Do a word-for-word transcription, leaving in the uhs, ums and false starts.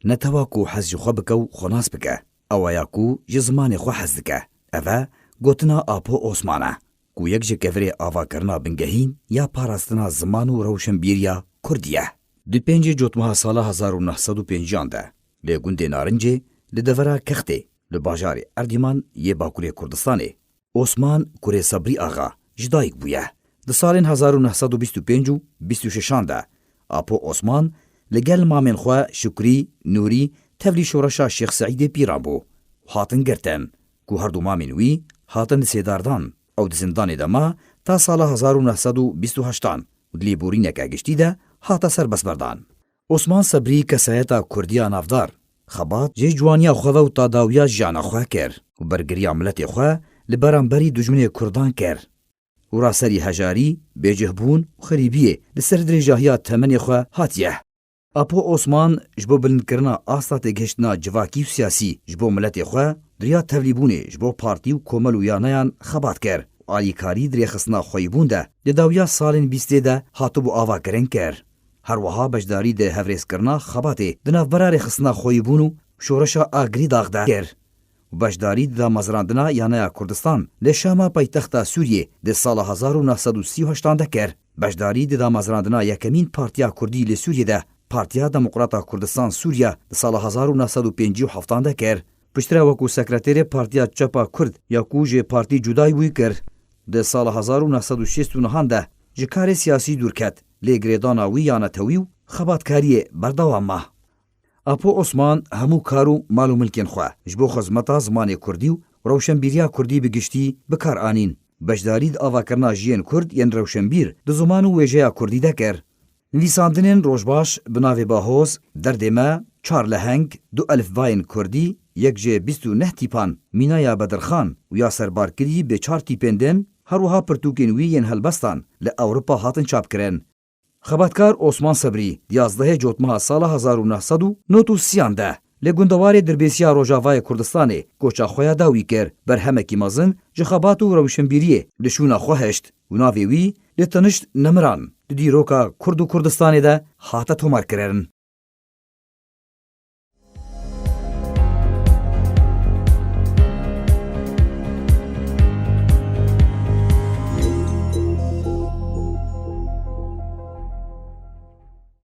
Netewa ku hez ji xwe bike û xwe nas bike, ewa ya ku ji zimanê xwe hez dike. Ev e gotina Apo Osman e, ku yek ji kevirê avakirina bingehîn ya parastina ziman û rewşenbîriya Kurdî ye. Di pêncê Cotmeha sala hezar û neh sed û pênciyan de, li gundê Narincê, li devera Kextê, li bajarê Erdîman yê Bakurê Kurdistanê, Osman kurê Sebrî Axa ji dayik bûye. Di salên hezar û neh sed û bîst û pênc û bîst û şeşan de Apo Osman li gel mamên xwe Şukrî, Nûrî tevlî şoreşa Şêx Seîdê Pîran bû û hatin girtin, ku her du mamên wî hatin di sêdardan. Ew di zindanê de ma ta sala hezar û neh sed û bîst û heştan û di lêborîneke giştî de hate serbestberdan. Osman Sebrî kesayeta Kurdiya navdar, xebat jê ciwaniya xwe ve û tadawiya jiyana xwe kir û bergiriya miletê xwe li beramberî dijminê Kurdan kir û raserî hejarî, bêcihbûn û xerîbiyê li ser dirêjahiya temenê xwe hatiye. Apo Osman ji bo bilindkirina asta têgihiştina civakî û siyasî ji bo miletê xwe, di riya tevlîbûnê ji bo partî û komel û yaneyan xebat kir û alîkarî di rêxistina xweyîbûn de di dawiya salên bîstê de hatibû avakirin kir. Her wiha beşdarî di hevrêzkirina xebatê di navbera rêxistina xweyîbûn û şoreşa Agirî Dax de kir û beşdarî di damezrandina Yaneya Kurdistan li Şama paytexta Sûriyê di sala hezar û neh sed û sî û heştan de kir. Beşdarî di damezrandina yekemîn partiya Kurdî li Sûriyê de, Partiya Demokrata Kurdistan Sûriye di sala hezar û neh sed û pêncî û heftan de kir. Piştre wekû sekreterê Partiya Çepa Kurd ya ku ji partî cuda bûyî kir, di sala hezar û neh sed û şêst û nehan de ji karê siyasî dûr ket, lê girêdana wî ya netewî û xebatkariyê berdewam ma. Apo Osman hemû kar û mal û milkên xwe ji bo xizmeta zimanê kurdî û rewşenbîriya kurdî bi giştî bi kar anîn. Beşdarî di avakirina jiyên kurd yên rewşenbîr di ziman û wêjeya kurdî de kir. Nivîsandinên Rojbaş, Bi navê Bahoz, Derdê Me, Çar Leheng, Du Elifbayên Kurdî, yek ji bîst û neh tîpan, Mîna ya Bedirxan û ya Serbarkirî bi çar tîpên din, her wiha pirtûkên wî yên helbestan li Ewropa hatin çapkirin. Xebatkar Osman Sebrî di yazdehê Cotmeha sala hezar û neh sed û nod û sî an de li gundewarê Dirbêsiya Rojavayê Kurdistanê koça xwe ya dawî kir, berhemekî mezin ji xebat û rewşenbîriyê li şûna xwe hişt û navê wî li Tenişt Nemiran di dîroka Kurd û Kurdistanê de hate tomarkirin.